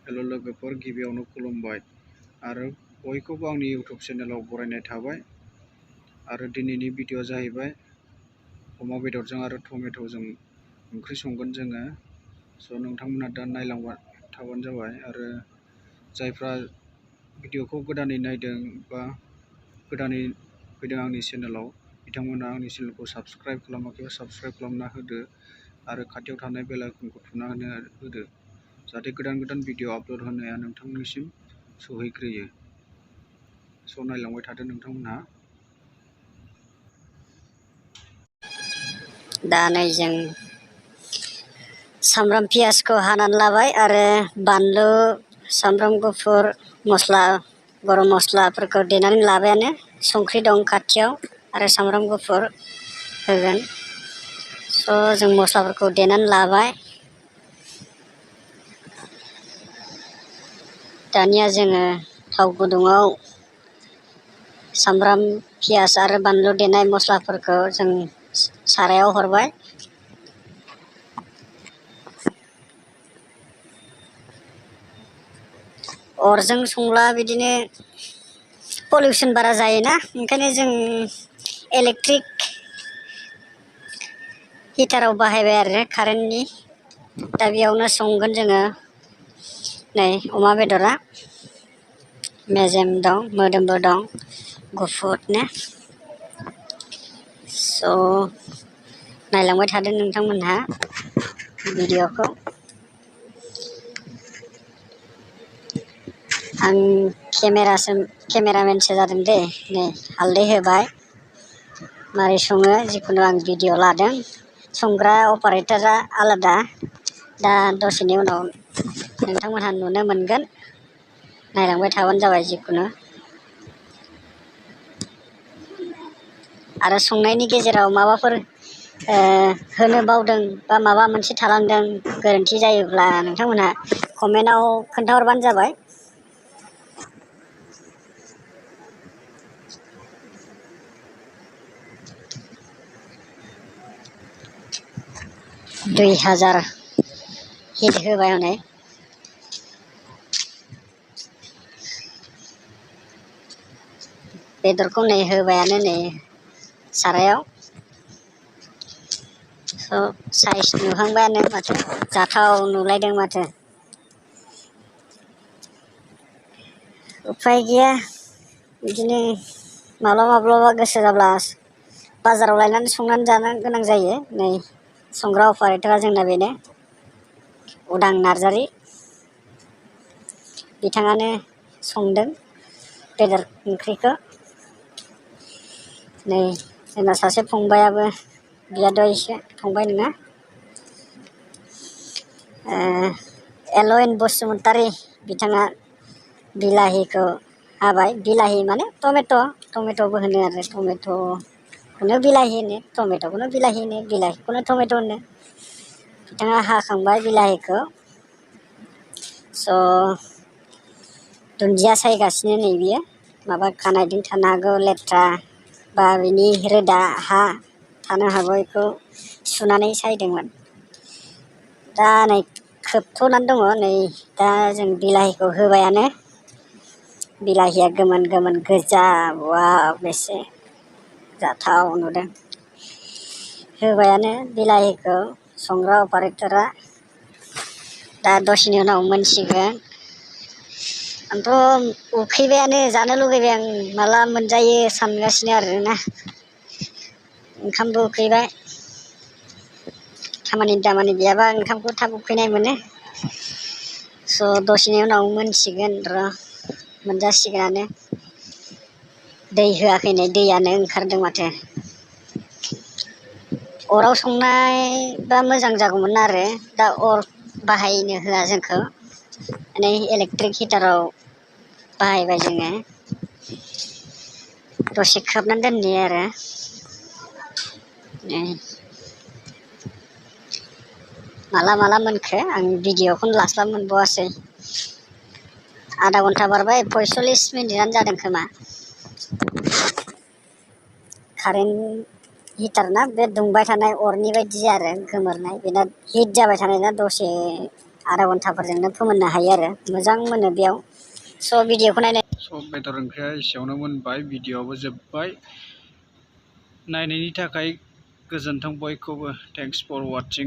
हेल' लोगोफोर, गिबियावनो खुलुमबाय आरो बयखौबो आंनि इउटुब चेनेलाव बरायनाय थाबाय। आरो दिनैनि भिडिअ'आ जाहैबाय अमा बेदरजों आरो टमेट'जों ओंख्रि संगोन जोङो। स' नोंथांमोना दा नायलांबाय थाबानो जाबाय। आरो जायफ्रा भिडिअ'खौ गोदानै नायदों बा गोदानै फैदों आंनि चेनेलाव, बिथांमोना आंनि चेनेलखौ साबस्क्राइब खालामाखैबा साबस्क्राइब खालामना होदो आरो खाथियाव थानाय बेल आइकनखौ थुना होदो, जाहाथे गोदान गोदान भिडिअ आपल'ड होनाया नोंथांनिसिम सौहैग्रोयो। स' नायलांबाय थादो नोंथांमोनहा। दा नै जों सामब्राम पियाजखौ हानानै लाबाय आरो बानलु, सामब्राम गुफुर, मस्ला, गरम मस्लाफोरखौ देनानै लाबायानो। संख्रि दं खाथियाव आरो सामब्राम गुफुर होगोन। स' जों मस्लाफोरखौ देनानै लाबाय। दानिया जोङो थाव गुदुङाव सामब्राम पियाज आरो बानलु देनाय मस्लाफोरखौ जों सारायाव हरबाय। अरजों संब्ला बिदिनो पलिउसन बारा जायोना, ओंखायनो जों इलेक्ट्रिक हिटाराव बाहायबाय आरो कारेन्टनि। दा बेयावनो संगोन जोङो। नै अमा बेदरा मेजेम दं, मोदोमबो दं गुफुरनो। स' नायलांबाय थादो नोंथांमोनहा भिडिअ'खौ। आं केमेरामेनसो जादों दे। नै हालदै होबाय। मारै सङो जिखुनु आं भिडिअ' लादों। संग्रा अपारेटरा आलादा। दा दसेनि उनाव नोंथांमोनहा नुनो मोनगोन। नायलांबाय थाबानो जाबाय जिखुनु। आरो संनायनि गेजेराव माबाफोर होनो बावदों बा माबा मोनसे थालांदों, गोरोन्थि जायोब्ला नोंथांमोनहा कमेन्टआव खोन्थाहरबानो जाबाय। दुइ हाजार हिट होबाय हनै। बेदरखौ नै होबायानो नै सारायाव। स' साइज नुहांबायानो माथो, जाथाव नुलायदों माथो। उफाय गैया, बिदिनो माब्लाबा गोसो जाब्ला बाजाराव लायनानै संनानै जानो गोनां जायो। नै संग्रा अपारेटरा जोंना बेनो, उदां नार्जारि। बिथाङानो संदों बेदर ओंख्रिखौ। नै जोंना सासे फंबायाबो, बियादैसो, फंबाय नङा, एल'एन बसुमतारी, बिथाङा बिलाहिखौ हाबाय। बिलाहि माने टमेट'बो होनो आरो टमेट'खौनो बिलाहि होनो, टमेट'खौनो बिलाहि होनो, बिलाहिखौनो टमेट' होनो। बिथाङा हाखांबाय बिलाहिखौ। स' दुन्दिया सायगासिनो नै बियो। माबा खानायदों थानो हागौ, लेथ्रा बा बिनि रोदा हा थानो हागौ, बेखौ सुनानै सायदोंमोन। दा नै खोबथ'नानै दङ। नै दा जों बिलाहिखौ होबायानो। बिलाहिया गोमोन गोमोन गोजा, वाव बेसे जाथाव नुदों। होबायानो बिलाहिखौ संग्रा अपारेटरा। दा दसेनि उनाव मोनसिगोन। आंथ' उखैबायानो, जानो लुगैबाय आं, माला मोनजायो सानगासिनो आरोना। ओंखामबो उखैबाय। खामानि दामानि गैयाबा ओंखामखौ थाब उखैनाय मोनो। स' दसेनि उनाव मोनसिगोन र', मोनजासिगोनानो। दै होआखै नै, दैयानो ओंखारदों माथो। अराव संनायबा मोजां जागौमोन आरो, दा अर बाहायनो होआ जोंखौ। नै इलेक्ट्रिक हिटाराव बाहायबाय जोङो। दसे खोबनानै दोननि आरो। माला मोनखो, आं भिडिअ'खौनो लास्लाबनो मोनबावासै। आधा घन्टा बारबाय, 45 मिनिटआनो जादों खोमा। कारेन्ट हिटार ना, बे दुंबाय थानाय अरनि बायदि आरो गोमोरनाय, बेना हिट जाबाय थानाय ना, दसे आधा घन्टाफोरजोंनो फोमोननो हायो आरो मोजां मोनो बेयाव। स' भिडिअखौ नायनाय बेदर ओंख्रिया एसेयावनो मोनबाय, भिडिअआबो जोब्बाय। नायनायनि थाखाय गोजोन्थों बयखौबो। Thanks for वाचिं।